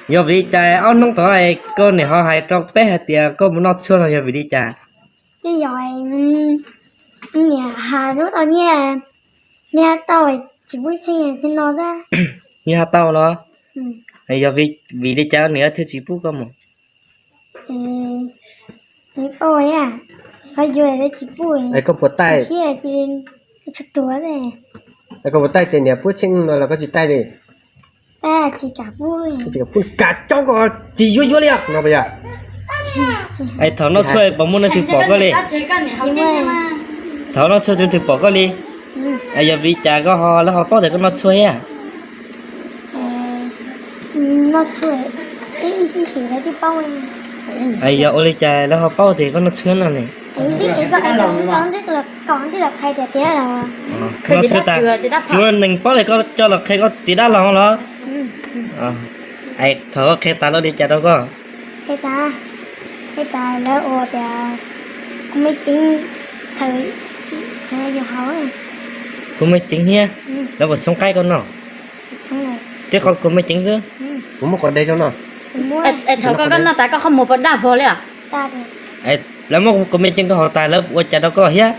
Yog vim li cas ob hnub tod koj niam ho hais rau peb hais tias koj mus noj tshuaj no yog vim li cas? Twb yog niam has lub tau nyiaj, nyiaj tau tsis pub tsheej thiaj no xwb. Nyiaj tau los? Yog vim li cas niam thiaj tsis pub koj mus? Xav yuav tsis pub. Koj puas taij? Koj puas taij tias niam pub tsheej no los koj tsis taij li? Pub kav coob, koj tsis yuav yuav li no puas yog? Thaum noj tshuaj puas muaj leej twg pom koj li? Thaum noj tshuaj tsis leej twg pom koj li? Yog vim li cas koj ho, lawv ho paub tias koj noj tshuaj thiab? Yog ua li cas lawv ho paub tias koj noj tshuaj no ne? Noj tshuaj tas, tsis muaj neeg paub li, koj coj los qhia koj tiav dab laug los? Thaum koj qhia tas lawv ua li cas rau koj? Qhia tas, qhia tas lawv ua tias kuv me ceev, kuv me ceev thiab, lawv puas txhoov qaib koj noj? Tib qho kuv me ceev xwb. Kuv muab quav dev rau noj. Thaum koj noj tas koj qhov muag puas daj vog li? Lawv muab kuv me ceev koj haus tas lawv ua cas rau koj thiab?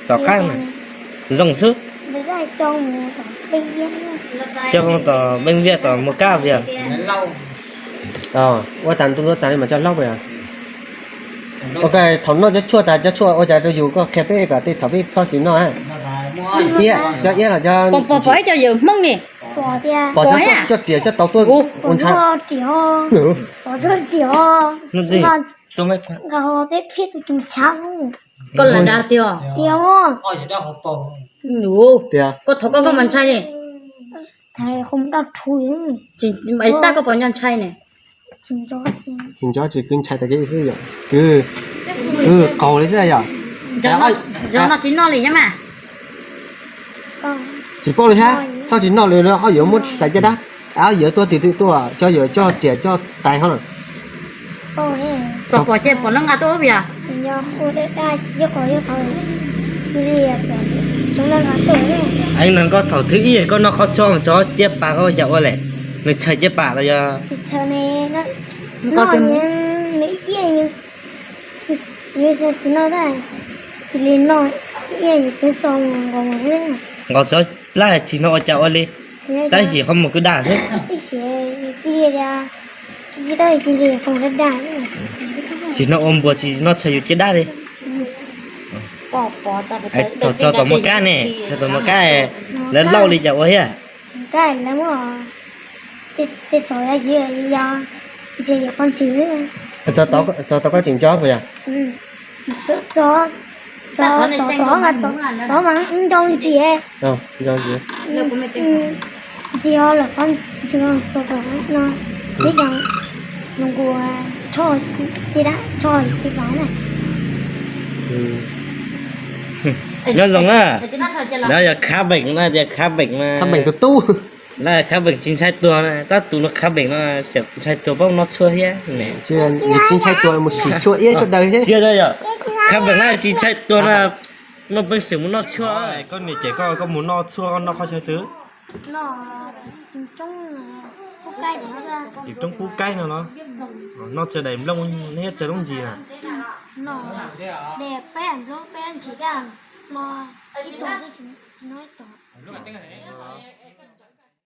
Tom qab zoo xwb. Coj tom Npeej Viaj tom Muas Kab yog? Ua tas ntu ua tas li mas coj laub yog? Thaum noj cov tshuaj tas cov tshuaj ua cas rau yus, koj qhia peb kom tej thaum peb txhob tsis noj. Tiab, cov iab los cov, pom ib co yawm Hmoob ni, pom cov coj riam coj tauv tuaj ua ntshai. Koj lam dag tiag. Tiag. Tias koj thov koj koj mas ntshai li. Tab koj pom nco ntshai ne. Tsis nco, tsis kwv ntshai tas kev xwb yom, kwv, kwv qaug li xwb yom. Zov no tsis noj li nyob mas. Tsis paub li hab, txhob tsis noj li, ob yawg muab hlais caj dab, ob yawg tuaj twg twg tuaj, cov yawg coj riam coj tais hov lawm. Pom pom ces pom lawv nqa tuaj ub yog? Ev, no koj thaum thib ib koj noj qhov tshuaj mas tso ciaj pas koj ua cas ua lawm? Nws tshais ciaj pas los yog? Nqos tsis noj, nqos txog plab tsis noj ua cas ua li, tab sis qhov muag kwj daj xwb. Tsis noj ua npuas tsis noj tshais yus ciaj dab li. Thaum txog tom Muas Kab ne, txog tom Muas Kab, lawv lauj li cas ua thiab? Txog tod koj tseem nco puas yog? Tod mas nco ntsis, ntsis lawm qhov ntsis no, peb cov nus nkuas rho, cia dab rho li cia pas na. Nyob zoo na, no yog khab peem na, tias khab peem na. Khab peem tus tub. Na khab peem tsis ntshai tuag na, tab tus no khab peem no tseem ntshai tuag paub noj tshuaj thiab. Tsis ntshai tuag mus sim tshuaj iab tshuaj daw thiab. Khab peem na tsis ntshai tuag na, muaj peev xwm mus noj tshuaj. Koj niam cem koj, koj mus noj tshuaj koj noj qhov chaw twg? Tim roob Kub Kaib no los? Noj tsaws daim nplooj thiab tsaws lub ntsis na.